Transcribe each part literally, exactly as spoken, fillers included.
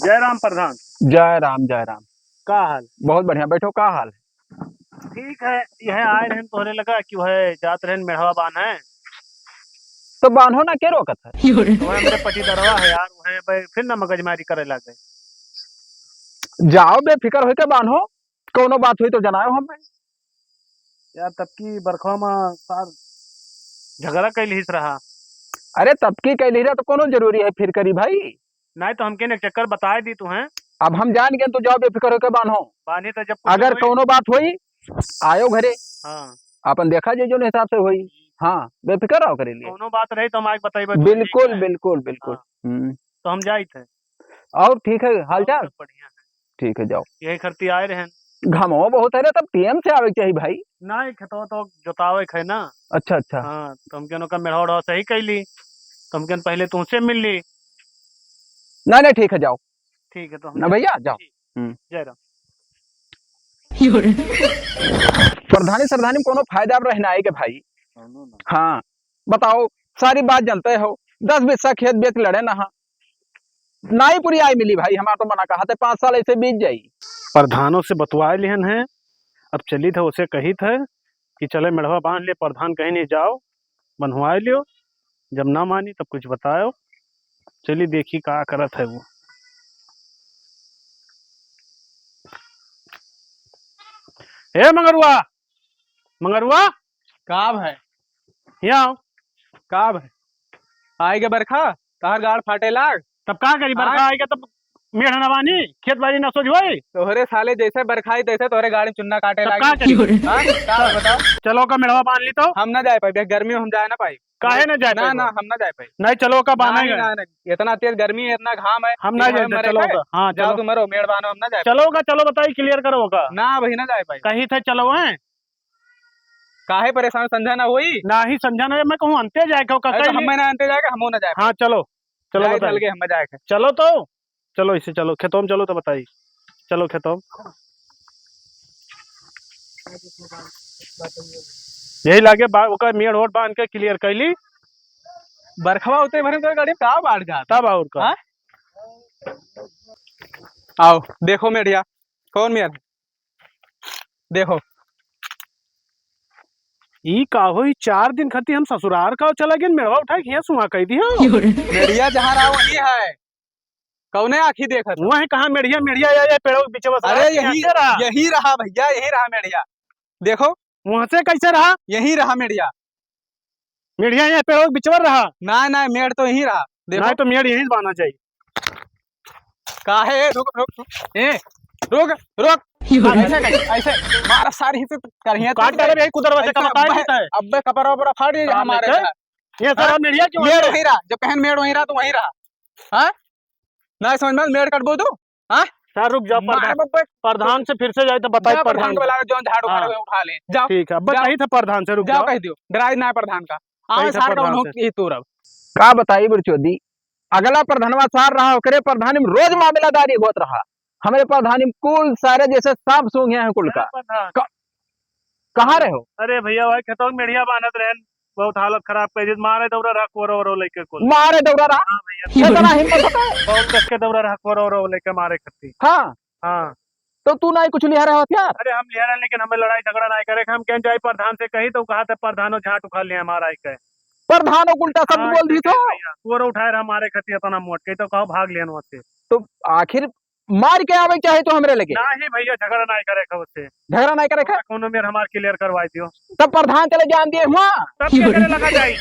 जय राम प्रधान। जय राम, जय राम। का हाल? बहुत बढ़िया, बैठो, का हाल है? ठीक है, यह आए रहन तोहरे लगा कि वह जात रहन मेढ़वा बान्हे। तो बान्हो ना, के रोकत है? वह हमरे पटीदरवा है यार, वह बे-, फिर ना मगजमारी करे लागे। जाओ, बेफिक्र होके बान्हो, कौनो बात हुई तो जनायो हमें। यार, तब की बरखवा में सार झगड़ा कैलिस रहा। अरे, तब की कैलिस रहा तो कौनो जरूरी है फिर करी भाई? नहीं तो हमके एक चक्कर बताए दी तू हैं। अब हम जान गए, तू जाओ बेफिक्र होके बान्हो। बान्ही तो जब कुछ अगर होई। कौनो बात होई, आयो घरे। हाँ। अपन देखा जे जोन हिसाब से होई। हाँ, बेफिक्र रहो करे लिए। कौनो बात रही तो हम आके बताई बस। बिल्कुल, ठीक है। बिल्कुल, बिल्कुल। हाँ। हम्म। तो हम जाइत है। और ठीक है, हाल और चाल? सब बढ़िया है। ठीक है, जाओ। यही खरती आए रहन। घामो बहुत है रे, तब टेम से आवे के चाही भाई। नहीं, खेतवा तो जोतावे के है ना। अच्छा, अच्छा। हाँ, तो हमके ओका मेढ़वा उढ़वा सही कैली, तो हमके पहले तुमसे मिल ली। नहीं, नहीं, ठीक है, जाओ। ठीक है, तो हम ना जाए। भैया, जाओ। ठीक। हम्म। जय राम। प्रधानी सरधानी में कोनो फायदा अब रहना है के भाई? हाँ, बताओ, सारी बात जानते हो, दस बीस खेत बेच लड़े ना, हाँ। नाई पूरी आय मिली भाई, हमार तो मना कहा थे, पाँच साल ऐसे बीत जाई। प्रधानों से बतवाए लिहन है, अब चलित है, उसे कहित है कि चले मेढ़वा बांध ले, प्रधान कहीं नहीं जाओ, बंधवाए लियो, जब ना मानी तब कुछ बताओ, चली देखी का करत है वो। ए मंगरुआ, मंगरुआ। का भाई? हियाँ आओ। का भाई? आइगे बरखा, तहर गाड़ फाटे लाग। तब का करी, बरखा आय? आइगे तब मेढ़ न बानी, खेत बारी न सोझ होई। तोहरे साले जैसे बरखा आई तैसे तोहरे गाड़ी चुन्ना काटे तब लाग। का करी? हाँ? का बताओ? चलो का मेढ़वा बांध ली तो? हम ना जाए पाई, गर्मी में हम जाए ना पाई। काहे ना जाए ना, पाई? ना, हम ना जाए पाई। नहीं, चलो का बांधा ना, ही ना, ना। इतना तेज गर्मी है, इतना घाम है, हम ना जाए, चलो का। हाँ, जाओ चलो। तुम मरो, मेढ़ बांधो, हम ना जाए पाई। चलो का, चलो बताई, clear करो का। ना, वही ना जाए पाई। कही थे चलो हैं। काहे परेशान, समझा ना होई? नाही समझा ना, मैं कहूँ अंते जाए के, अरे तो कहीं हमें ना अंते जाए के, हमहू ना जाए। हाँ, चलो, चलो जाए बताई। चल के हमें जाए के। चलो तो, चलो इसे चलो, खेतों में चलो तो बताई। चलो खेतों में। यही लागे बा-, ओकर मेड़ ओड़ बांध के clear कैली। बरखवा उतरे भरे तो गाड़ी का बाढ़ जात। तब और का? हाँ? आओ, देखो मेढ़िया, कौन मेढ़? देखो। ई का होई, चार दिन खती हम ससुरार का चला गए, मेढ़वा उठा के हियाँ सुहा कह दी हो। मेढ़िया जहाँ रहा वही है। कौने आँखी देखत? वह कहाँ मेढ़िया, मेढ़िया या, या पेड़ों के बीच में से अरे रहा, यही, यहाँ से रहा। यही रहा भैया, यही रहा मेढ़िया। देखो। वहाँ से कैसे रहा? यही रहा मेढ़िया। मेढ़िया यहाँ पेड़ों के बिचवर रहा। ना, ना, मेढ़ तो यहीं रहा। देखो। ना, तो मेढ़ यहीं से बांधना चाहिए। काहे? रुक, रुक, रुक। ए, रुक, रुक। यो रे। ऐसे कर, ऐसे। मारा सारी से करिए काट तो। डाले भाई, कुदर वैसे ऐसे का बताया अब्बे, नहीं था। अब्बे कपड़ा वपड़ा फाड़ दिए सामने हमारे से। यहाँ। ये सारा हाँ? मेढ़िया क्यों मेढ़ है? वहीं रहा, जब कहन मेढ़ वहीं रहा तो वहीं रहा। हाँ? ना समझ में, मेढ़ कटबो तू? हाँ? सर, रुक जाओ, मार प्रधान, बब्बे। प्रधान से फिर से जाए तो बताए जा प्रधान प्रधान को। बुला, जौन झाड़ू हाँ। फाड़ू उठा ले। जाओ। ठीक है, अब जाओ। कही था प्रधान से, रुक जाओ, जाओ। कह दियो। डराए ना प्रधान का। आवे कही था सार का प्रधान उन्हों से। की तोरब। का बताई बुढ़चोदी, अगला प्रधानवा सार रहा, ओकरे प्रधानी में रोज मामलादारी होत रहा। हमरे प्रधानी में कुल सारे जैसे सांप सूंघ हैं कुल का। प्रधान। क-, कहाँ रहे हो? अरे भैया, वही खेतों में मेढ़िया बांधत रहन, बहुत हालत खराब कर दी, मारे दौड़ा रहा कोरो ओरो लेके कुल। मारे दौड़ा रहा? हाँ भैया। इतना हिम्मत होता है? बहुत कस के दौड़ा रहा कोरो ओरो लेके मारे खत्ती। हाँ। हाँ। तो तू ना ही कुछ लिहा रहा हथियार? अरे हम लिहा रहे, लेकिन हमें लड़ाई झगड़ा ना करे, हम कहें जाए प्रधान से कही तो कहा थे प्रधानो झाट उखा लिया हमारा ही कहे। प्रधानो उल्टा शब्द हाँ, बोल दी ठीक है तो? भैया, कोरो उठाए रहा मारे खत्ती इतना मोट, कही तो कहो भाग लिया वहाँ से। तो आखिर मार के आवे चाहे तो हमरे लगे। नाही भैया, झगड़ा नाही करे खाओ से। झगड़ा नाही करे खा? कोनो मेर हमार clear करवाई दियो। तब प्रधान चले जान दिए हुआ। तब क्या करे लगा जाई?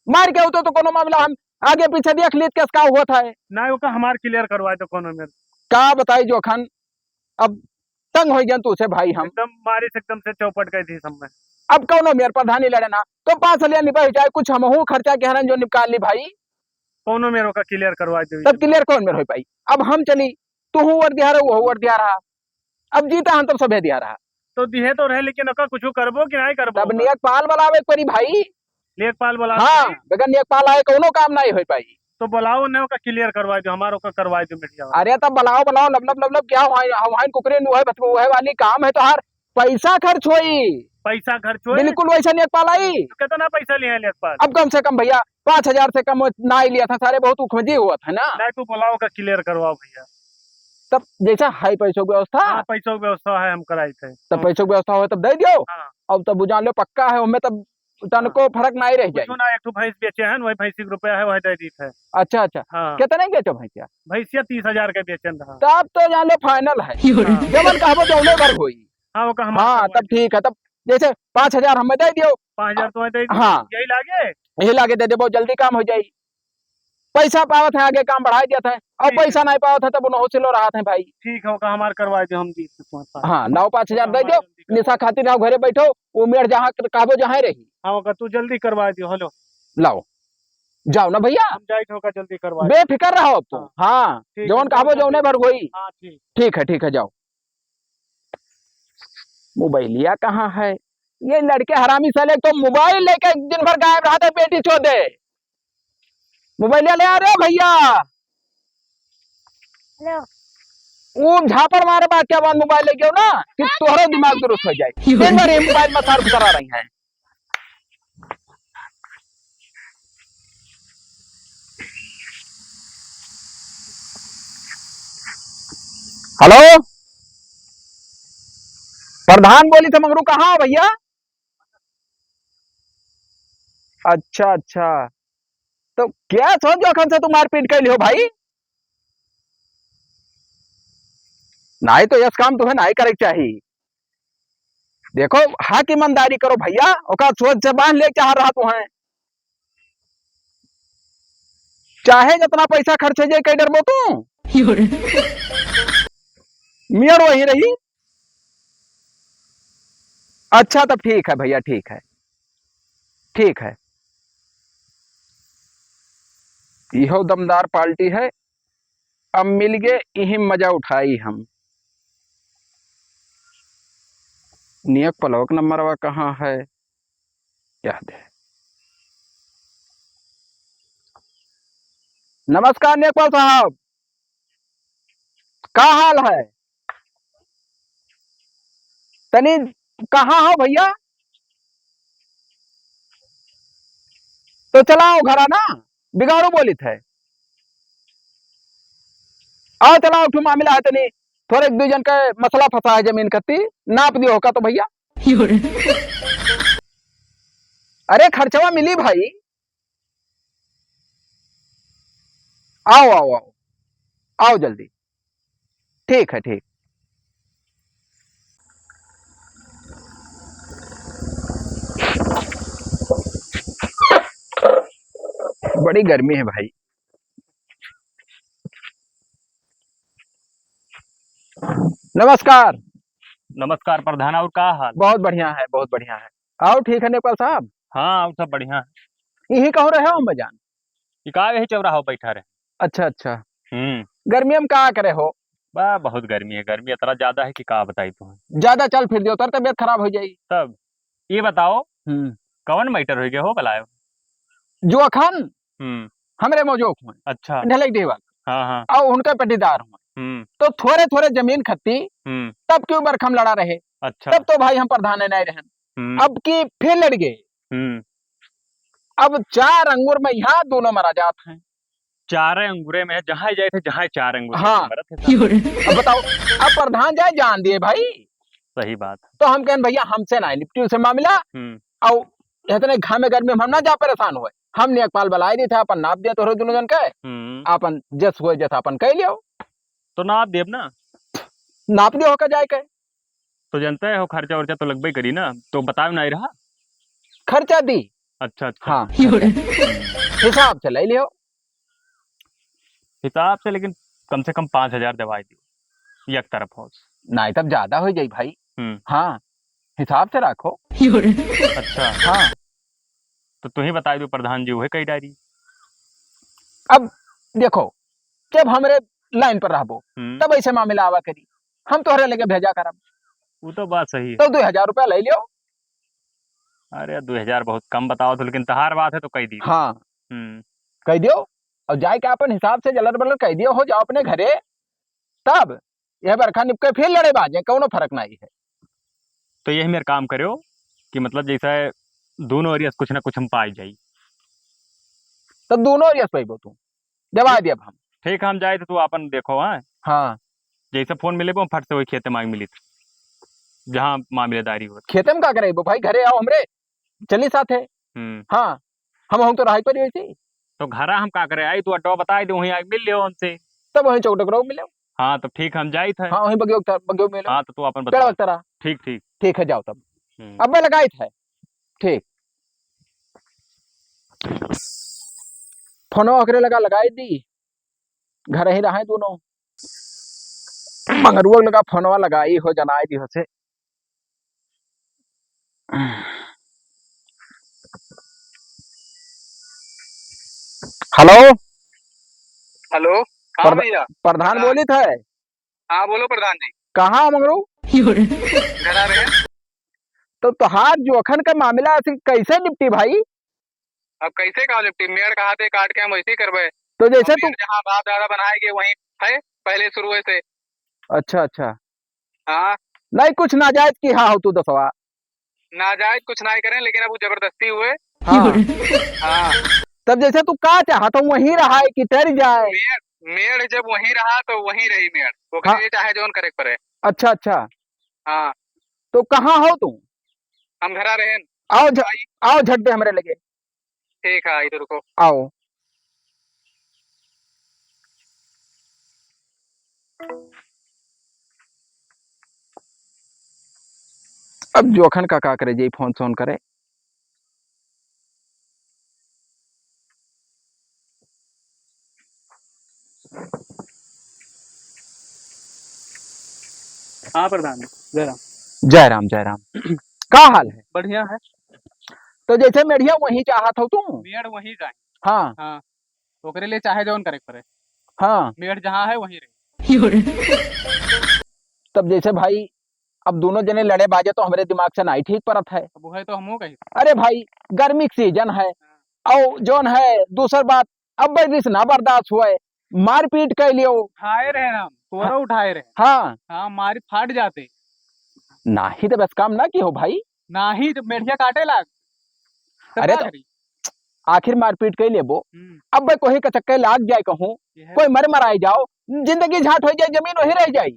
मार के होतो तो कोनो मामला हम आगे पीछे देख लेत कैसे का होत है। नाही, ओका हमार clear करवाई दो कोनो मेर। का बताई जोखन, अब तंग हो गया तू से भाई हम। एकदम मारी से एकदम से चौपट गई थी सब में। अब कोनो मेर प्रधानी लड़े ना, तो पाँच सौ लिया निपट जाए, कुछ हमहू खर्चा के हरन जो निकाल ली भाई। कौनो मेर ओका clear करवा दे। तब clear कौन मेर हो पाई? अब हम चली, तू हूँ वर दिया रहा, वो वर दिया रहा, अब जीता हम तब सभे दिया रहा। तो दिहे तो रहे, लेकिन ओका कुछ करबो कि नहीं करबो तब ओका? लेखपाल बुलावे के पड़ी भाई। लेखपाल बुलावे हाँ, के पड़ी? बगैर लेखपाल आए कौनो काम नहीं हो पाई। तो बुलाओ ने, ओका clear करवाइ दियो, हमार ओका करवाइ दियो मीडिया वाला। अरे तब बुलाओ, बुलाओ, लबलब, लबलब, क्या हुआ है? हुआ है कुकरे नु है, बस वो है वाली काम है तोहार, पैसा खर्च होई। पैसा खर्च होई? बिल्कुल वैसा लेखपाल आई। तो कितना पैसा लिहे लेखपाल? अब कम से कम भइया, पाँच हजार से कम नाहीं लिया था, सारे बहुत उखमजी हुआ था ना। नहीं, तू बुलाओ का clear करवाओ भइया। तब जैसा है पैसों की व्यवस्था। हाँ, पैसों की व्यवस्था है, हम कराई थे। तब हाँ। पैसों की व्यवस्था हो तब दे दियो। हाँ। अब तब जान लो पक्का है, हमें तब तनको हाँ। फर्क नाहीं रह जाई। कुछ ना, एक ठो भैंस बेचे हैं, वही भैंसी के रुपया है, वही दे दी थे। अच्छा, अच्छा। हाँ। कितने के बेचो भैंसिया? भैंसिया तीस हजार के बेचन रहा। तब तो जान लो final है। हाँ। जवन कहबो जौने भर होई। हाँ, वो का हमार हाँ, करवाई तब दो। ठीक है, तब जैसे पाँच हजार हमें दे दियो। पाँच हजार तुम्हें दे दियो। हाँ। यही लागे? यही लागे दे देबो, जल्दी काम हो जाई। पैसा पावत है, आगे काम बढ़ाई देत है, और ठीक है। पैसा नहीं पावत है, तब उन्हों से लो रहत है भाई। ठीक है, ओका हमार करवाई दियो, हम दी तुम्हारे पास। हाँ, लाओ पाँच हजार ओका दे हमार दियो, जल्दी करवाई निशा दियो। खातिर रहो घरे बैठो, वो मेड़ जहाँ कहबो जहाँ रही। हाँ, ओका तू जल्दी करवाई दियो, हेलो। लाओ, जाओ ना भइया। हम जाई तो ओका जल्दी करवाई दियो। बेफिकर रहो अब तो। हाँ। हाँ, ठीक है, जौन जाओ कहबो जल्दी। जौने भर होई। हाँ, ठीक। ठीक है, ठीक है, जाओ। मोबाइलिया कहाँ है? ये लड़के हरामी साले, एक तो मोबाइल लेके दिन भर गायब रहत है, बेटी चोदे। मोबाइलिया ले आ रे भइया। हेलो। वो झापड़ मारे बाद के बाद मोबाइल लेके आओ ना, कि तोहरो दिमाग दुरुस्त हो जाए। दिन भर ये मोबाइल में सार करा रही हैं। हेलो, प्रधान बोली थे मंगरू, कहाँ हो भइया? अच्छा, अच्छा, तो क्या सोच जो अखन से तू मारपीट कैली हो भाई? नाहीं तो यस काम तुम्हें नाहीं करे के चाही। देखो, हक ईमानदारी करो भइया, ओका सोच से बांध ले चाह रहा तुम्हें। चाहे जितना पैसा खर्च हो जाए, कई डरबो तू? मियर वही रही। अच्छा, तब ठीक है भइया, ठीक है, ठीक है। इहो दमदार पार्टी है। अब मिल गए, इही मजा उठाई हम। नेकपालवा क नंबरवा कहाँ है? याद है। नमस्कार नेकपाल साहब, का हाल है? तनी कहाँ हो भइया? तो चलाओ घरा ना, बिगाड़ू बोलित है। आओ चलाओ, एक ठो मामिला है, तनी थोड़े एक दू जन का मसला फंसा है जमीन खत्ती, नाप दियो होका तो भइया। अरे खर्चवा मिली भाई, आओ, आओ, आओ, आओ जल्दी। ठीक है, ठीक। बड़ी गर्मी है भाई। नमस्कार। नमस्कार प्रधान, और का हाल? बहुत बढ़िया है, बहुत बढ़िया है। और ठीक है नेकपाल साहब? हाँ, और सब बढ़िया है। यही कहो रहे हो हम जान? ई का यही चौराहा बैठा रहे? अच्छा, अच्छा। हम्म। गर्मी में का करे हो? बा, बहुत गर्मी है, गर्मी इतना ज्यादा है कि का बताई तुम्हें। ज्यादा चल फिर दियो, तर तबियत खराब हो जाई। तब ये बताओ, हम्म। कौन मैटर हो गया हो भला? जो अखन हम्म। हमरे मौजोक हुए। अच्छा। ढलक देवा। हाँ, हाँ। और उनका पट्टीदार हुए। हम्म। तो थोड़े थोड़े जमीन खत्ती, हम्म। तब क्यों बरखम लड़ा रहे? अच्छा। तब तो भाई हम प्रधान नहीं रहन। हम्म। अब की फिर लड़ गए। हम्म। अब चार अंगुर में यहाँ दोनों मरा जात हैं। चारे अंगुरे में जहाँ जाए थे, जहाँ चार अंगुर हाँ। मरत थे सब। अब बताओ, अब प्रधान जाए जान दिए भाई। सही बात। तो हम कहन भइया हमसे ना निपटी उसे मामला। हम्म। और इतने घामे गर्मी में हम ना जा परेशान हुए। हम नेकपाल बलाए दी थे, अपन नाप दिया तोहरे दोनों जन के, हम्म। अपन जस हुए जस अपन कह लियो। तो नाप देब ना। नाप दियो होकर जाए के। तो जनते हो खर्चा वर्चा तो लगबे करी ना, तो बताओ ना रहा। खर्चा दी। अच्छा, अच्छा। हाँ, खर्चा। हिसाब से ले लियो। हिसाब से, लेकिन कम से कम पाँच हजार दवाई दियो, एक तरफ हो। नहीं, तब ज्यादा हो जाई भाई। हम्म। हाँ, हिसाब से रखो। अच्छा। हाँ। तो तू ही बताई दो प्रधान जी, वही कही डायरी। अब देखो, जब हमरे लाइन पर रहबो, हम्म। तब ऐसे मामला आवा करी। हम तोहरे लगे भेजा करब। वो तो बात सही है। तो दो हजार रुपया ले लियो। अरे, दो हजार बहुत कम बताओ तो, लेकिन तहार बात है तो कह दी। हाँ। हम्म। कह दियो। और जाए के अपन हिसाब से जलर बलर कह दियो हो, जाओ अपने घरे, तब यह बरखा निपके फिर लड़े बाजे, कौनो फर्क नहीं है। तो यही मेरा काम करो कि मतलब जैसे दोनों ओरिया से कुछ ना कुछ हम पाई जाई। तो दोनों ओरिया से पाइबो तू, जवाब दिया हम। ठीक, हम जाए तो तू अपन देखो, हाँ? हाँ। जैसे फोन मिले, हम फट से वही खेते मांग मिली, जहाँ मामलेदारी हो। खेते में का करे भाई, घरे आओ हमरे, चली साथे। हम्म। हाँ, हम, हम तो रहाई पर वैसे। तो घरा हम का करे आई, तू अड्डा बताई दे, वहीं आके मिल लियो हमसे। तब वहीं चौक टकराव मिले। हाँ, तो ठीक, हम जाइत है। हाँ, वहीं बगियो तर-, बगियो मिले। हाँ, तो तू अपन पेड़ बता। वक्त तरह। ठीक, ठीक। ठीक है, जाओ तब। हम्म। अब मैं लगाइत है। ठीक। फोनो ओकरे लगा लगाई दी, घर ही रहे दोनों। मंगरुआ लगा फोनवा लगाई हो, जनाई दी हो से। हेलो। हेलो। हाँ प्रध-, भैया। प्रधान प्रधान। बोलित है। हाँ, बोलो प्रधान जी। कहाँ मंगरू? घर आ रहे हैं। तो तोहार जोखन का मामला ऐसे कैसे निपटी भाई? अब कैसे का निपटी? मेड़ कहा थे काट के हम वैसे ही करबे। तो जैसे और तू मेड़ जहाँ बाप दादा बनाए गए वहीं है पहले शुरू से। अच्छा, अच्छा। हाँ। नहीं, कुछ नाजायज किहा हो तू दसवा। नाजायज कुछ नहीं करें, लेकिन अब वो जबरदस्ती हुए। हाँ। हाँ। तब जैसे तू का चाहत हो, वहीं रहा है कि टर जाए? मेड़, मेड़ जब वहीं रहा तो वहीं रही मेड़, ओकरे हाँ। लिए चाहे जौन करे के पड़े। अच्छा, अच्छा। हाँ। तो कहाँ हो तू? हम घरा रहेन। आओ झ-, आई। आओ झट दे हमरे लगे। ठीक है, इधर रुको। आओ। अब जोखन का, का करे, जे फोन सोन करे। हाँ प्रधान, जय राम। जय राम, जय राम। का हाल है? बढ़िया है। तो जैसे मेढ़िया वहीं चाहत हो तू? मेड़ वहीं जाए। हाँ। हाँ, ओकरे लिए चाहे जौन करे के पड़े। हाँ। मेड़ जहाँ है वहीं रहे। तब जैसे भाई अब दोनों जने लड़े बाजे तो हमरे दिमाग से नाई ठीक परत है। अब वही तो हमहू कही। अरे भाई, गर्मी के सीजन है, हाँ। और जौन है दूसर बात, अब बरिस ना बर्दाश्त हुए, मारपीट कर लियो। उठाए रहे हम, तोरो हाँ। उठाए रहे। हाँ। हाँ, मारी फाट जाते। नाही तो बस काम ना की हो भाई। नाही, जब मेढ़िया काटे लाग, तब अरे का तो करी? आखिर मारपीट कर लेबो। हम्म। अब भाई कोई का चक्कर लाग जाए कहूँ, ये है। कोई मर मराई जाओ, जिंदगी झाट हो जाए, जमीन वही रह जाए।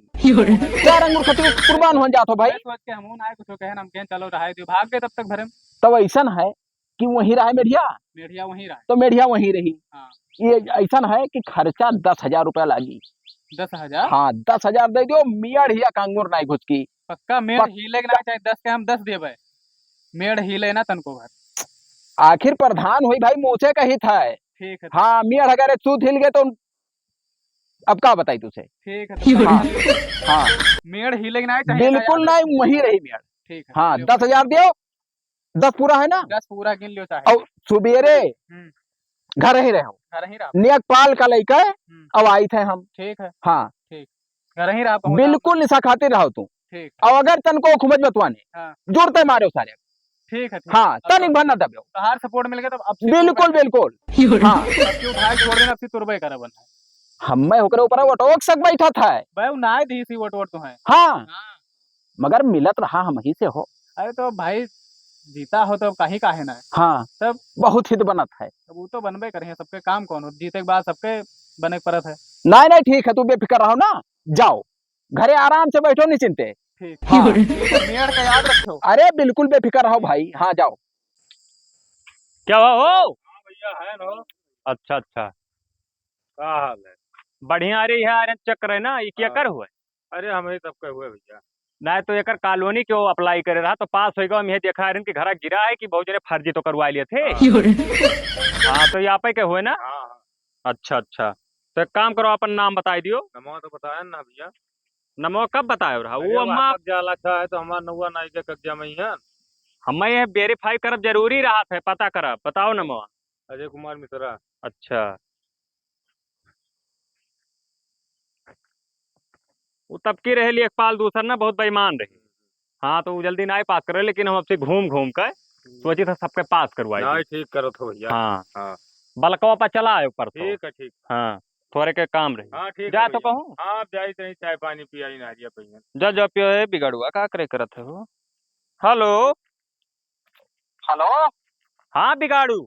चार अंगूर खातिर कुर्बान हो जात हो भाई। मैं सोच के हमहू ना कुछ कहे, हम कहें चलो रहाई दियो, भाग गए तब तक भरे में। तब ऐसन है कि वहीं रहे मेढ़िया, मेढ़िया वहीं रहे। तो मेढ़िया वहीं रही। हाँ। ये ऐसन है कि खर्चा दस हजार रुपया लागी। दस हजार? हाँ, दस हजार दे दियो, मेढ़िया कांगुर नाई घुसकी। पक्का मेढ़ पक- हिले के ना चाहे, दस के हम दस देबे, मेढ़ हिले ना तनको भर। आखिर प्रधान हुई भाई, मुँह से कही था। ठीक है। हाँ, मेढ़ अगर एक सूत हिल गए तो अब का बताई तुझे? ठीक है, तो हाँ, हाँ। मेढ़ हिले के ना चाहे, बिल्कुल याद नहीं, रखिए। वहीं रही मेढ़। ठीक है, हाँ, चलिए। दस हजार दियो, दस पूरा है ना? दस पूरा गिन लियो चाहे। और सुबेरे हम्म। घर ही रहो। घर ही रहो। नेक पाल का लइका हम्म। अब आई थे हम। ठीक है। हाँ। ठीक। घर ही रहा, पहुँच बिल्कुल आप। निशा खातिर रहो तू। ठीक। और अगर तनको खुमज बतवाने, हाँ। जोरते मारे सारे। ठीक है, ठीक। हाँ, अब तनिक तो भर ना दबो। तोहार support मिल गया तब अब से बिल्कुल, तुरबे। बिल्कुल। हाँ। अब क्यों भाई छोड़ देना, अब से तुरबे करब ना। हम मैं ओकरे ऊपर वो टोक सक बैठा था। भाई, वो ना दी सी वोट वोट तो है। हाँ। हाँ। मगर मिलत रहा हम ही से हो। अरे तो भाई, जीता हो तो अब कहीं काहे ना है। हाँ। तब बहुत हित बनत है। अब वो तो बनबे करे हैं, सबके काम कौन हो, जीते के बाद सबके बने के परत है। नहीं, नहीं, ठीक है, तू बेफिक्र रहो ना, जाओ घरे आराम से बैठो निश्चिंते। ठीक। हाँ। ठीक है, मेड़ का याद रखो। अरे बिल्कुल बेफिक्र रहो भाई, हाँ जाओ। क्या हुआ हो? हाँ भैया, है ना। अच्छा, अच्छा। का हाल है? बढ़िया। अरे, यह आयरन चेक करे ना, ये क्या हाँ। कर हुआ है? अरे, हम ही सबके हुए भैया। नहीं तो एकर कॉलोनी के वो apply करे रहा तो पास होइगा, हम यह देखा आयरन के घरा गिरा है कि बहुत जने फर्जी तो करवा लिए थे। हाँ। हाँ, तो ये आपे के हुए ना? हाँ, हाँ। अच्छा, अच्छा। तो एक काम करो, अपन नाम बताई दियो। नमवा तो बताया ना भैया। नमवा कब बतायो रहा? अरे, वो अम्मा वापस जाला का है तो हमार नौवा नाई के कब्जा में ही है। हमें ये verify करब जरूरी रहा है, पता करब। बताओ नमवा। अजय कुमार मिश्रा। अच्छा। वो तब की रहे लेखपाल दूसर ना, बहुत बेईमान रही। हाँ, तो वो जल्दी नाई पास करे, लेकिन हम अब से घूम घूम के हम्म। सोची था सबके पास करवाई नाई दी। ठीक करत हो भैया। हाँ। हाँ। बलकवा पर चला आए ऊपर तो। ठीक है, ठीक। हाँ, थोरे के काम रही। हाँ, ठीक जा है तो भैया। कहूँ। हाँ, आप जाई तनी चाय पानी पियाई, नारिया पियन। जा, जा पियो, ए बिगाड़ुआ, का करे करत है हो? हेलो। हेलो। हाँ बिगाड़ू।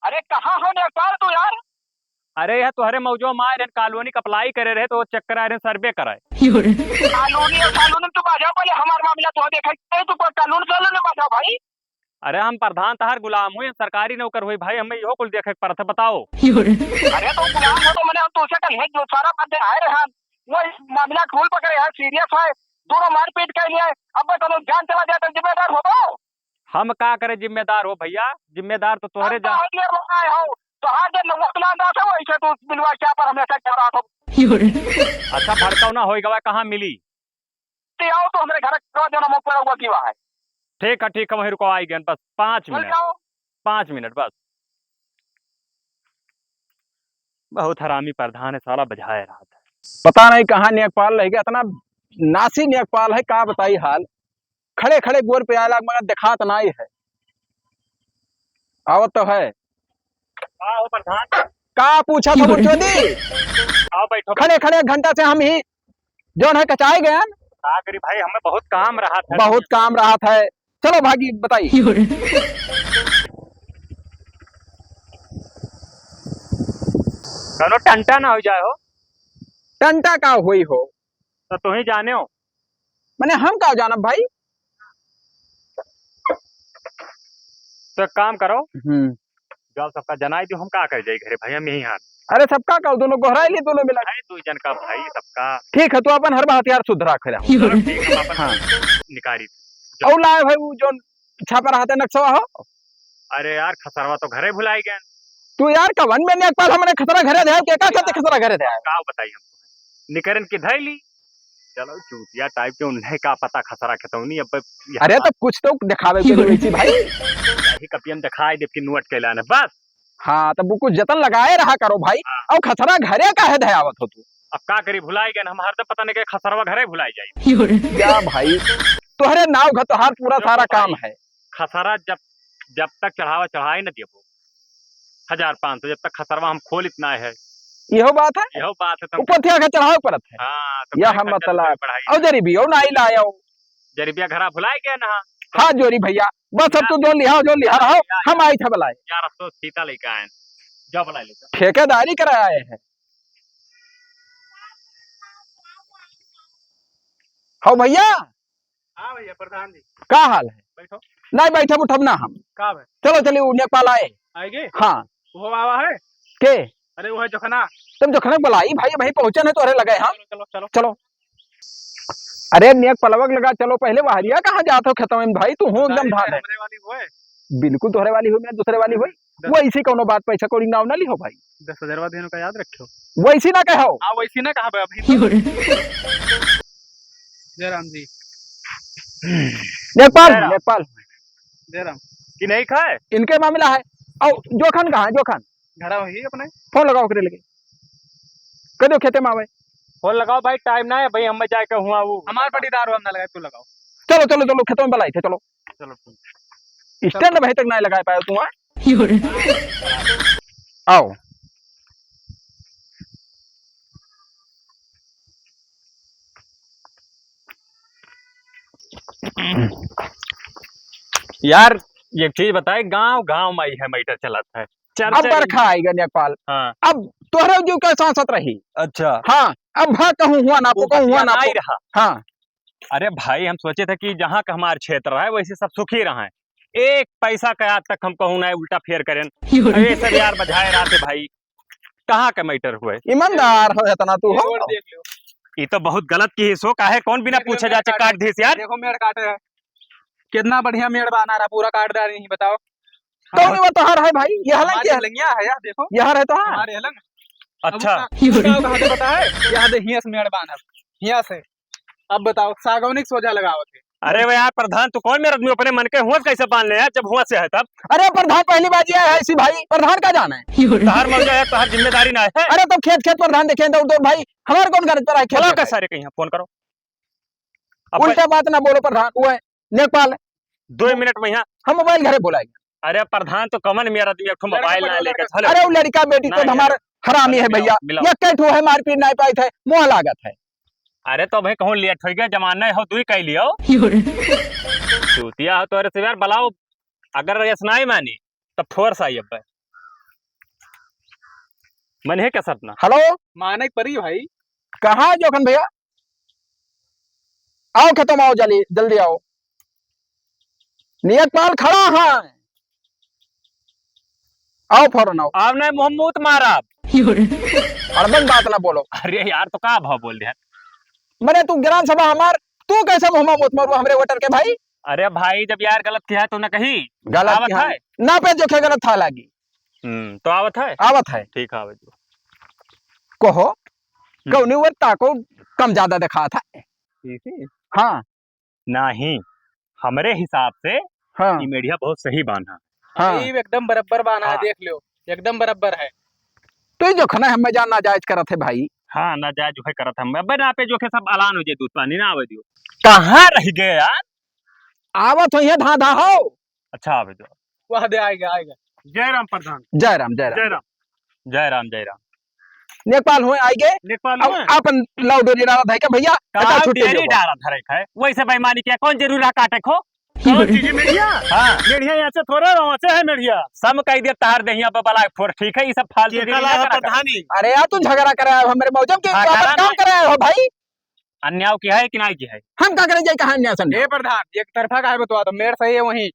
अरे कहाँ हो नेपाल तू यार? अरे यह तोहरे मौजो में आए रहन, कॉलोनी का अप्लाई करे रहे तो वो चेक कराए रहन, सर्वे कराए। कॉलोनी और कॉलोनी में तू बाजा पहले हमार मामला तो देखे, तू कोई कॉलोनी कॉलोनी में बाजा भाई। अरे हम प्रधान तहार गुलाम हुई, सरकारी नौकर हुई भाई, हमें इहो कुल देखे के पड़त है, बताओ। अरे तो गुलाम हो तो मैंने हम तुझसे कल है जो सारा बात आए रहे हम, वो मामला फूल पकड़े है, सीरियस है, दोनों मारपीट कर लिया है, अब बताओ जान चला जाए तो जिम्मेदार हो तो? हम का करे जिम्मेदार हो भैया, जिम्मेदार तो तोहरे अब जा। तो हटिए रो आए हो, तो हाथ जब नंबर बुला रहा था वैसे तो बिलवा क्या पर हमेशा क्या रहा था। अच्छा भड़काऊ ना होई गवा, कहाँ मिली? ते आओ तो हमारे घर का जो नमक पड़ा हुआ की वहाँ है। ठीक है, ठीक है, वहीं रुको, आई गए बस पाँच बोल मिनट। जाओ। पाँच मिनट बस। बहुत हरामी प्रधान है साला, बजाए रहा था। पता नहीं कहाँ नेकपाल रह गया, इतना नासी नेकपाल है, का बताई हाल। खड़े खड़े गोर पे आए लाग, मगर दिखात नाई है। आवत तो है। का हो प्रधान? का पूछा था बुढ़चोदी? आओ बैठो। खड़े खड़े घंटा से हम ही जौन है कचाए गए हैं। का करी भाई, हमें बहुत काम रहा था। बहुत काम रहा था। चलो भागी बताई। कौनो टंटा ना हो जाए हो। टंटा का होई हो? तो तू ही जाने हो। मैंने हम का जानब भाई? तो एक काम करो, हम्म। जाओ सबका जनाई दो, हम का कर जाई घरे भाई, हम यही हाथ। अरे सबका का, दोनों गोहराई ली, दोनों मिला। भाई दो जन का भाई सबका। ठीक है, तू अपन हर बात यार सुधरा खड़ा। चलो ठीक, हम अपन हाँ। निकारी। और लाए भाई वो जो छापा रहता है नक्शा हो। अरे यार, खसरवा तो घरे भुलाई गए। तू यार कवन में नेकपाल हमने खसरा घरे दे, के का कहते खसरा घरे दे? का बताई हम? निकरन के धैली। चलो चूतिया टाइप के, उन्हें का पता खसरा खतौनी। अब अरे तो कुछ तो दिखावे के वैसी भाई। यही कपियन दिखाई दे कि नोट के लाने बस। हाँ, तब वो कुछ जतन लगाए रहा करो भाई। हाँ। और खसरा घरे काहे धयावत हो तू? अब का करी, भुलाई गए हम, हरदम पता नहीं के खसरवा घरे भुलाई जाई। या भाई, तोहरे नाव घर तोहार पूरा जो सारा भाई, काम है। खसरा जब, जब तक चढ़ावा चढ़ाई न देबो, हजार पाँच सौ जब तक खसरवा हम खोलित ना है। यहो बात है? यहो बात है, तुम ऊपर थिया के चढ़ावे पड़त है। हाँ, तो यह खर्चा मतलब। बढ़ाई। और जरीबियो ना आई लायो। जरीबिया घरा भुलाई गए ना। हाँ, जोरी भैया, बस अब तू जो लिहा, जो लिहा रहो, हम आई थे बुलाए। यार, अफसोस सीता लेके आए, जाओ बुला लेते। ठेकेदारी कराए हैं। हो भैया। हाँ भैया, प्रधान जी। का हाल है? बैठो। नहीं, बैठब उठब ना हम। का भाई? चलो, चलिए, वो नेपाल आए। आएगे? हाँ। वो आवा है? के? अरे, वो है जोखना। तुम जोखना बुलाई भाई, भाई पहुँचन है तो अरे लगे, हाँ? चलो, चलो, चलो। चलो। अरे, नेक पलवक लगा, चलो, पहले वहरिया कहाँ जात हो खेतवा में भाई, तू हो एकदम धान है। हमरे वाली हुए? बिल्कुल तोहरे वाली हुई, मैं दूसरे वाली हुई। दस वो ऐसी कौनो बात, पैसा कौड़ी नाव ना ली हो भाई। दस हजारवा देने का याद रखियो। वैसी ना कहो। हाँ, वैसी ना कहा भाई, अभी तो। जय राम जी। नेपाल, जय राम। नेपाल। जय राम। कि नहीं खाए? इनके मामला है। और जोखन कहाँ है, जोखन? घर वही अपने। फोन लगाओ ओकरे लगे। कह दो खेते में आवे। फोन लगाओ भाई, टाइम ना है भाई, हम जाए के हुआ वो। हमार पटीदार हो, हम ना लगाए, तू लगाओ। चलो, चलो, चलो, खेतों में बुलाई थे, चलो। चलो, ठीक। स्टैंड भाई तक ना लगा पाए तू, हाँ? आओ। यार, एक चीज बताए, गांव गांव में ही है मैटर चलत है। चर्चा अब ही। बरखा आएगा नेपाल। हाँ। अब तोहरे जो का सांसत रही। अच्छा। हाँ, अब भा कहूँ हुआ ना, वो कहूँ हुआ ना, बतिया नहीं रहा। हाँ। अरे भाई, हम सोचे थे कि जहाँ का हमार क्षेत्र है, वैसे सब सुखी रहें। एक पैसा का आज तक हम कहूँ ना उल्टा फेर करें। अरे सब यार, बजाए रहा थे भाई, कहाँ का मैटर हुए? ईमानदार हो इतना तू हो। और देख लो। ये तो बहुत गलत की हिस्सो का है, कौन बिना देख लो, पूछे मेड़ जाचे काट काट रहे। देस यार। देखो मेड़ काट रहे हैं। कितना बढ़िया मेड़ बना रहा, पूरा काट डाली, बताओ। कौन वो तोहार है भाई? ये हलन हमारे के है? लंगिया है यार, देखो। यह है तोहार? हमारे हलन। अच्छा। अब उसका, उसका कहाँ से पता है? यहाँ से हियाँ से मेड़ बांधा, हियाँ से। अब बताओ, सागौनी के सोझा लगावत है। अरे वो यार प्रधान, तू कौन मेरा आदमी, अपने मन के हुआ कैसे बांध ले यार, जब हुआ से है तब। अरे प्रधान पहली बार ये है ऐसी भाई, प्रधान का जाना है? तोहार मौजा है, तोहार जिम्मेदारी ना है। अरे तो खेत खेत प्रधान देखे, दौड़ दौड़ भाई, हमारे कौन गरज पर है खेत बोलो खेत का है? सारे कहीं फोन करो। अब उल्टा बात ना बोलो प्रधान, वो है नेपाल। दो मिनट में यहाँ हम मोबाइल घरे बोलाएंगे। अरे प्रधान, तो कमन मेर आदमी एक ठो लड़का मोबाइल ना पकड़ो, लेके लड़का। चलो। अरे वो लड़का बेटी तो नहीं, हमार नहीं, हरामी है मिलाओ, भैया, मिलाओ। ये कई ठो है मारपीट नहीं पाई थे, मोह लागत है। अरे तो भाई कहूँ लेट होइ गया, जमाना हो दुई कह लियो। चूतिया हो तोरे से यार, बुलाओ, अगर ऐसा नहीं मानी तो फोर्स आई अब। मन है क्या सपना? हेलो, माने के परी भाई। कहाँ है जोखन भैया? आओ खेतों में आओ, जल्दी, जल्दी आओ। नेकपाल खड़ा है, आओ फौरन आओ। आओ नहीं, मुँह मुत मारब। अड़बन बात ना बोलो। अरे यार, तो का भाव बोल दिया? मने तू ग्राम सभा हमार, तू कैसे मुँह मुत मारू हमरे वोटर के भाई? अरे भाई, जब यार गलत किया है तो ना कही। गलत आवत किया है? है? ना पे जोखे गलत था लागी। हम्म, तो आवत है? आवत है। ठीक है, आवत। कहो, हम्म। कौनी ओर ताको कम ज्यादा दिखात है? ठीक है। हाँ। नहीं, हमरे हिसाब से हाँ। ई मेढ़िया बहुत सही बान्हा। हाँ। ई एकदम बराबर बान्हा है, हाँ। देख लो, एकदम बराबर है। तो ई जोखना है, हमें जान नाजायज करत है भाई। हाँ, नाजायज है करत हम। अबे ना पे जोखे सब अलान हो जाए, दूध पानी ना आवे दियो। कहाँ रह गए यार? आवत हो ये धाधा हो। अच्छा, आवे दो। वाह दे, आएगा, आएगा। जय राम प्रधान। जय राम, जय राम। जय राम। जय राम, जय राम। नेकपाल हुए आएगे। नेकपाल अब हुए? अपन लाओ डोरी डाला था क्या भैया? कहाँ बेरी डाला था रे खाए? वैसे बेईमानी किया, कौन जरूर रहा काटे खो? कौन चीज है मेढ़िया? हाँ। मेढ़िया यहाँ से थोड़े, वहाँ से है मेढ़िया। सम कह दिया तार देहिया पे बला फोर, ठीक है, ये सब फालतू ये गिरी कला ना है करा कर। प्रधानी। अरे यार, तू झगड़ा करे आए हो मेरे मौजम के, हाँ, तू अपन करा काम ना। करे आए हो भाई। अन्याय किया है कि नहीं किया है? हम का करे जाए, कहाँ अन्याय से अन्याय? ए प्रधान, एक तरफा का है बतवा दो, मेर सही है वहीं।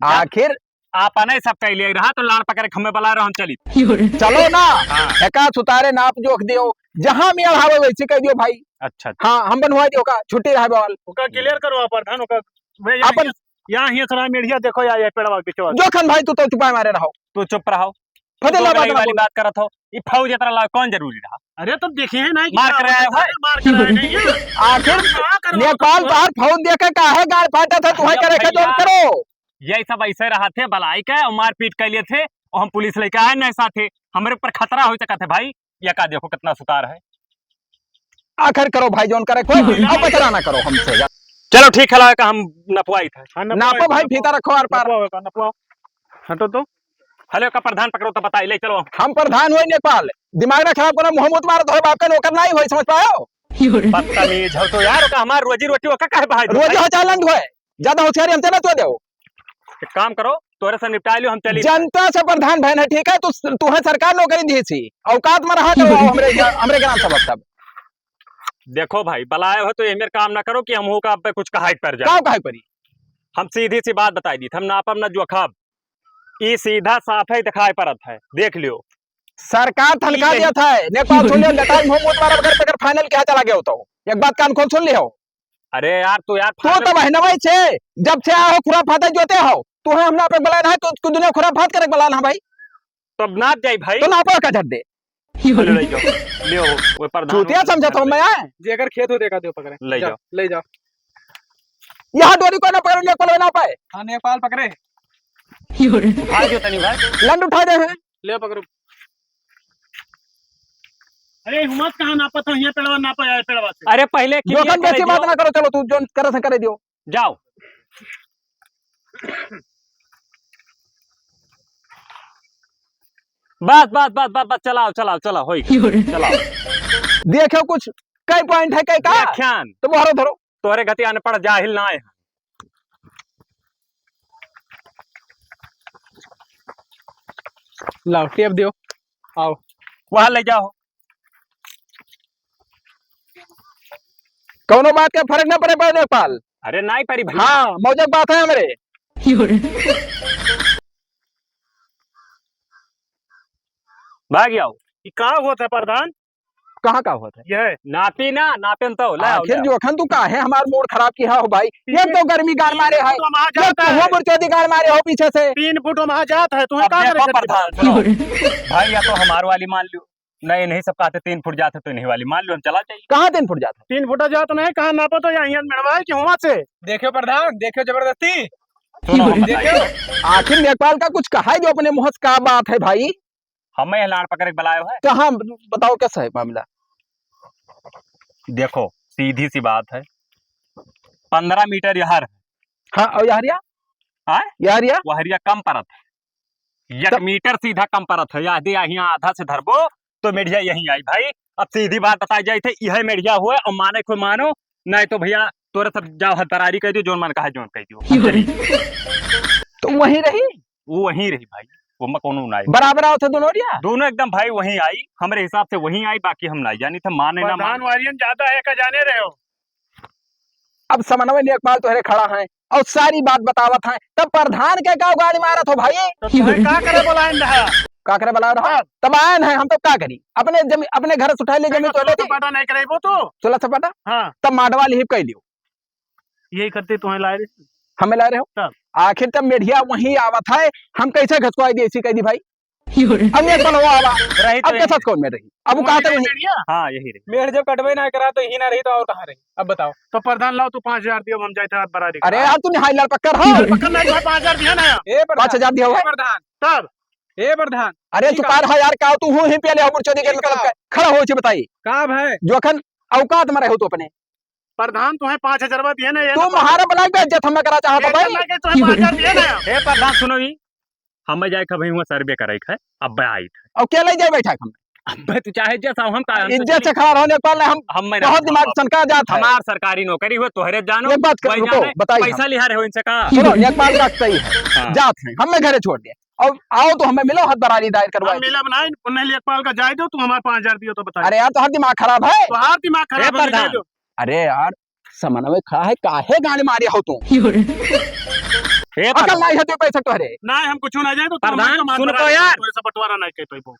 आखिर आपने सब कह लिया रहा तो लाड़ पकड़े खम्बे बला रहा, हम चली। चलो ना, हाँ। एका सुतारे नाप जोख दियो, जहाँ मेल हावे वैसे कह दियो भाई। अच्छा, अच्छा। हाँ, हम बनवा दियो का, छुट्टी रहा बवाल। ओका क्लियर करो आप प्रधान, ओका मैं यहाँ अपन हिया-, यहाँ हिया सराय मेढ़िया देखो या ये पेड़वा के पीछे। जोखन भाई, तू तो चुपाए मारे रहो। तू चुप रहो। फतेला तू बात ना वाली बोल। बात करत हो। ई फौज इतना लाओ, कौन जरूरी रहा? अरे, तो देखे हैं ना कि मार क्या कराया होता है। है, मार कराया नहीं है। आखिर कहाँ करवा नेपाल होता है? बाहर फौज देखे काहे गाड़ फाटा था, तुम्हें अरे करे के जोन भैया, करो। ये सब ऐसे रहा थे, बलाई के और मारपीट कर लिए थे, और हम पुलिस लेके आए नहीं साथे, हमारे ऊपर खतरा हो सकता है भाई। ये का देखो कितना सुतार है। आखिर करो भाई, जोन करे कोई, अब बतरा ना करो हमसे। चलो ठीक है, लगा हम नपवाई था। हाँ, नपवाओ, नापो भाई, नपवाओ। फीता रखो आर पार। नपवाओ, नपवाओ। हटो तो। हेलो, का प्रधान पकड़ो तो बताई, ले चलो। हम प्रधान हुए नेपाल, दिमाग ना खराब करो, मुँह मुत मारो, तोहरे बाप का नौकर नहीं हुए, समझ पायो? बदतमीज हो तो यार, का हमार रोजी रोटी ओका काहे बहाई दो रोजी भाई? हो चाहे लंड हुए, ज्यादा होशियारी हमसे ना तो देओ। एक काम करो, तोरे से निपटा लियो, हम चली। जनता से प्रधान बहन है, ठीक है? तू, तू है सरकार नौकरी दी थी, औकात में रहा करो, हमरे, हमरे ग्राम सभा तब। देखो भाई, बलाए हो तो ये मेरे काम ना करो कि हम हो का पे कुछ कहा पर जाए। का कहा परी? हम सीधी सी बात बताई दी, हम नापब ना जोखब। ई सीधा साफ है, दिखाई परत है, देख लियो। सरकार ई तनखा नहीं। दिया था, नेपाल छोड़ लियो, लटाई मुंह मुंह मारा बगैर पकड़ फाइनल के यहाँ चला गया हो तो। एक बात कान खोल सुन लियो। अरे यार, तू यार तू फाइनल तो बहनवाई छे, जब से आए हो खुराफात जोते हो। तू है हमने आपे बलाना है, तो, तो दुनिया खुराफात करे बलाना है भाई। तब नाप जाई भाई। तो नापो का झट दे। ले जाओ, ले हो, वो प्रधान चूतिया समझा तो मैं आए। जेकर खेत हो देखा दो पकड़े। ले जाओ, जाओ। ले जाओ। यहाँ डोरी को ना पकड़े, नेपाल ना पाए। हाँ, नेपाल पकड़े। उठा दो तनी भाई। लंड उठा दे हैं। ले पकड़ो। अरे, हुमत कहाँ नापत हो? ये पेड़वा नापा जाए, पेड़वा से। अरे, पहले की जोखन ये करे बेसी बात जो। ना करो, चलो, तू जोन करे से करे दियो। जाओ। बस, बस, बस, बस, बस, चलाओ, चलाओ, चलाओ, होई गया, चलाओ। देखो, कुछ कई पॉइंट है, कई का? व्याख्यान। तो मोहरो धरो। तोहरे गति अनपढ़ जाहिल ना है। लाओ, टेप दियो। आओ। वहाँ ले जाओ। कौनो बात का फर्क ना पड़े, पड़े नेपाल। अरे, नाई परी भैया। हाँ, मौजक बात है हमरे। भाग जाओ। ई का होत है प्रधान? कहाँ का होत है? यह नापी ना, नापेन तो, ले आओ, आखिर ले आओ। जोखन तू काहे हमार मूड खराब किया हो भाई? तीन, एक तो गर्मी गार मारे है, तो वहाँ एक जाता तो है। वो बुरचोदी गार मारे हो पीछे से। तीन फुट वहाँ जात है, तुम्हें अब का देखो करे प्रधान, सुनो। भाई, या तो हमार वाली मान लो, नहीं, नहीं सब कहते तीन फुट जात है तो इन्हीं वाली मान लो, हम चला जाइए। कहाँ तीन फुट जात है? तीन फुटा जात नहीं, कहाँ नापो तो यहाँ, यहाँ मेड़वा है कि हुआ से? देखो प्रधान, देखो जबरदस्ती। सुनो, हम देखो। बताइए। आखिर नेपाल का कुछ कहा है जो अपने मुँह से का बात है भाई? हमें यहाँ लाड़ पकड़ के बुलायो है। कहाँ? बताओ कैसा है मामला? देखो, सीधी सी बात है, पन्द्रह मीटर यहर है। हाँ, और यहरिया? हाँ? यहरिया? वहरिया कम परत है। एक तब मीटर सीधा कम परत है, यदि यहाँ आधा से धरबो तो मेढ़िया यहीं आई भाई। अब सीधी बात बताई जाई थे, यह मेढ़िया हुए और माने को मानो, नहीं तो भैया तोरे सब जाओ हद बरारी कह दियो, जोन मन कहा जोन कह दियो। तो वहीं रही? वो वहीं रही भाई, वो में कोनो ना आई। बराबर आओ थे दोनों ओरिया? दोनों एकदम भाई वहीं आई, हमरे हिसाब से वहीं आई, बाकी हम ना जानी थे, माने ना प्रधान माने। वारियन ज्यादा है का जाने रहे हो? अब समन्वय लेखपाल तोहरे खड़ा है और सारी बात बतावत है, तब प्रधान के का गाड़ी मारत हो भाई? तो तुम्हें का करे बुलाएन रहा? का करे बुलाएन रहा? हाँ। तब आएन है, हम तो का करी? अपने जमी-, अपने घर से उठाए ले जमीन तो तो दे दी। सपाटा नहीं करेबो तो? सोलह सपाटा? हाँ। तब माडवा लिहिप कह लियो। यही करते तुम्हें लाए रहे। हमें लाए रहे हो? तब? आखिर तब मेढ़िया वहीं आवत है, हम कैसे घसकवाई दी, ऐसी कह दी भाई। अब नेकपाल हो आवा। रही तो अब के यहीं। साथ कौन में रही? अब वो वहीं कहते रही वहीं। मेढ़िया? हाँ, यही रही। मेढ़ जब कटबे ना करा तो यही ना रही तो और कहाँ रही? अब बताओ। तो प्रधान लाओ, तू पाँच हजार दियो, हम जाए थे हाथ बरारी अरे करा। यार, तू निहाई लाल पक्कर हो। अरे पक्कर नहीं, तुम्हें पाँच हजार दिया ना यार। ए प्रधान। पाँच हजार दिया हुआ है? ए प्रधान। तब? ए प्रधान। अरे ठीक तू है। कार है यार, का तू हूँ ही पिया ले हो, मुर्चोदी के ठीक मतलब है। का? खड़ा हो, ची बताई। का भाई? जोखन औकात में रहो तू अपने। प्रधान, तुम्हें पाँच हजार रुपया दिए ना, ये तू ना म्हारा बलाई बेइज्जत हमें करा चाहत है बेइज्जत भाई। ना के तुम्हें पाँच हजार दिए ना। हे प्रधान, सुनो ही, हमें जाए के भाई हुआ सर्वे करे के है, अब आई थे। अब के ले जाए बैठा हम? अब तू चाहे जैसा हम का, हम इज्जत से खड़ा रहो, लेखपाल ने हम हम में बहुत ना दिमाग हम। सनका जात है। हमार सरकारी नौकरी हुए, तोहरे जानो, एक बात कर, वही रुको, जाने, बताइए पैसा हम। लिहा रहे हो इनसे का? सुनो, लेखपाल का सही है, हाँ। जात है, हमें घरे छोड़ दे। अब आओ तो हमें मिलो, हाथ बरारी दायर करवाए हम दो। मिलब ना, उन्हें लेखपाल का जाए दो, तुम हमारे पाँच हजार दियो तो बताइए। अरे यार, तोहार दिमाग खराब है। तोहार दिमाग खराब है, ए प्रधान। जाए दो। अरे यार, समन्वय खड़ा है, काहे गांड मारे हो तू? ए अकल प्रधान। नहीं है तो पैसा तोहरे। नहीं, हम कुछ ना जाए तो तुम प्रधान, हमारे सुन तो बराबर यार। तोहरे से बंटवारा नहीं कर पाइबो।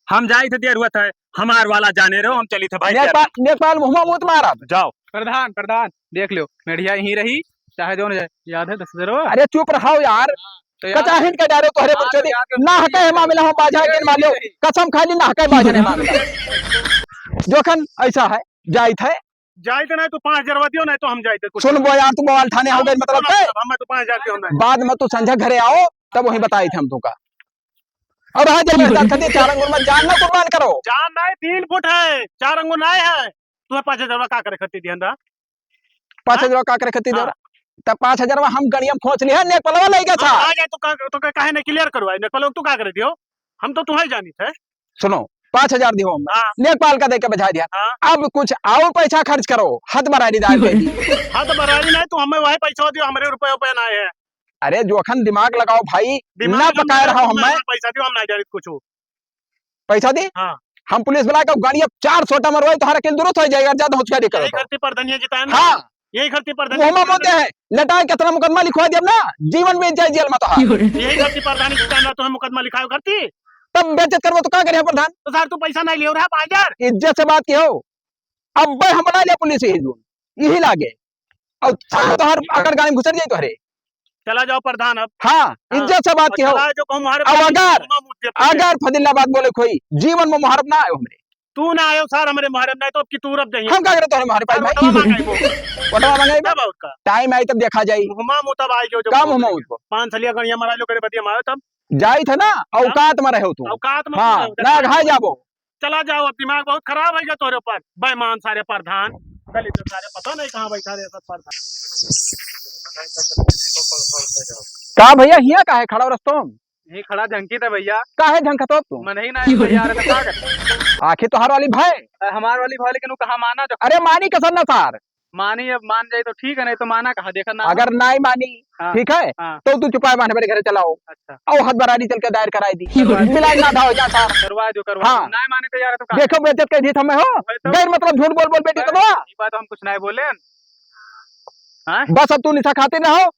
हम जाई थे देर हुआ था, हमार वाला जाने रहो, हम चली थे भाई। लेखपाल, लेखपाल मुँह में मत मारा। जाओ। प्रधान, प्रधान, देख लो, मेढ़िया यहीं रही, चाहे जो न जाए। याद है दस हजार? अरे चुप रहो यार। तो यार, कचाहिन के डारे तोहरे हाँ, बुरचोदी। तो यार, ना हके है मामला, हम बाझा के मार लो। कसम खा ली, ना हके बाझा नहीं मामला। जोखन ऐसा है, जाइत है। जाइत नहीं तो पाँच हजार दियो, नहीं तो हम जाइत है कुछ। सुन बो यार, तू बवाल ठाने हो गए, मतलब हाँ, के? हम तो पाँच हजार दियो, नहीं। बाद में तू संझा घरे आओ, तब वहीं बताई थे हम तुका। और हाँ, जब मेरे साथ खदी चार अंगुल में जान ना कुर्बान करो। जान नहीं, तीन फुट है, चार अंगुल नहीं है। तुम्हें पाँच हजार का करे खती दिहन रहा? पाँच हजार का करे खती हाँ। दे रहा? तब पाँच हजार हम गड़िया में खोच लिया, नेकपालवा लई गया था। हाँ, आ जाए तो का, तो का, काहे नहीं clear करवाए? नेकपालवा तू का करे दियो? हम तो तुम्हें जानी थे। सुनो, पाँच हजार दियो हम। हाँ। नेकपाल का दे के बजा दिया। हाँ। अब कुछ और पैसा खर्च करो, हाथ बरारी दायर कर दी। हाथ बरारी नहीं, तो हमें वही पैसा दियो, हमारे रुपये, रुपये ना है। अरे जोखन दिमाग लगाओ भाई, दिमाग ना हम बकाया रहा हमें। पैसा दियो, हम ना जानी कुछ। पैसा दी? हाँ। हम पुलिस बुला के गाड़ी अब चार सोटा मरवाई, तोहरा अकेल दुरुस्त हो जाएगा, ज्यादा होशियारी करो यही तो। गलती प्रधानिया जी का है ना? हाँ। यही गलती प्रधानिया मुँह में जी का बोलते है। हैं, लटाए कितना मुकदमा लिखवा दिया ना, जीवन बीत जाए जेल में तो। हाँ। यही गलती प्रधानिया जी का है ना, तुम्हें मुकदमा लिखाओ करती। तब बेइज्जत करबो तो का करे प्रधान? तो सर तू पैसा नहीं लियो रहा पाँच हजार। इज्जत से बात की हो, अब भाई हम बना लिया पुलिस यही जो, यही लागे। और तोहर अगर गाड़ी में घुसर जाई तोहरे। चला जाओ प्रधान अब। हाँ, हाँ। इज्जत से बात और की हो। चला जाओ, कहूँ हमारे अब पास अगर, घुमा मुझे पीछे। अगर फदिलाबाद बोले कोई जीवन में मुहारब ना आयो हमरे। तू ना आयो सर, हमरे मुहारब नहीं तो अब की तू रब दही। हम का करे तोहरे मुहारब पाई भाई? वोटवा मांगाई वो। वोटवा मांगाई बा? तब और का? Time आई तब देखा जाई। घुमा मुँह तब आई जो जब काम घुमा मुझको। पाँच सलिया गणिया मराई लो करे बदिया मारो तब। जाई थे ना, हाँ? औकात में रहो तू। औकात में हाँ, तू रहो। ना घाय जाबो। चला जाओ, अब दिमाग बहुत खराब है तोरे ऊपर, बेईमान सारे प्रधान, दलित सारे, पता नहीं कहाँ बैठा रहे सब प्रधान। का भैया, हिया काहे खड़ा हो रस्तों? यहीं खड़ा झंकी था भैया। काहे झंकत हो तू? मन ही ना है भैया, अरे तो का करे? आखिर तोहार वाली भाई। अरे हमार वाली भाई, लेकिन वो कहाँ माना जो अरे मानी कसम ना सार। मानी अब मान जाई तो ठीक है, नहीं तो माना कहा, देखा ना। अगर नाई मानी, हाँ, ठीक है, हाँ। तो तू चुपाए माने मेरे घरे चलाओ। अच्छा। और हाथ बरारी चल के दायर कराई दी। करवा दो। मिलाई ना धाओ जा सार। करवा दो, करवा दो। हाँ। नाई माने तो यार, तो का? देखो बेइज्जत कर दी था मैं हो। भाई तो गैर मतलब झूठ बोल बोल बेटी भाई, तो। ये बात हम कुछ नहीं बोले। हाँ? बस अब तू निशा खातिर रहो।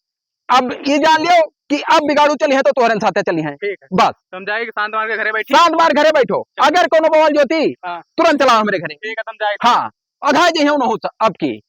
अब ये जान लियो कि अब बिगाड़ू चली है तो तोहरे साथे चली है। ठीक है। बस। तो हम जाए कि शांत मार के घरे बैठी? शांत मार घरे बैठो। चलो। अगर कोनो बवाल जोती, हाँ। तुरंत चलाओ हमरे घरे। ठीक है, तुम जाए। हाँ। अघाय जइहैं उनहू स-, अब की।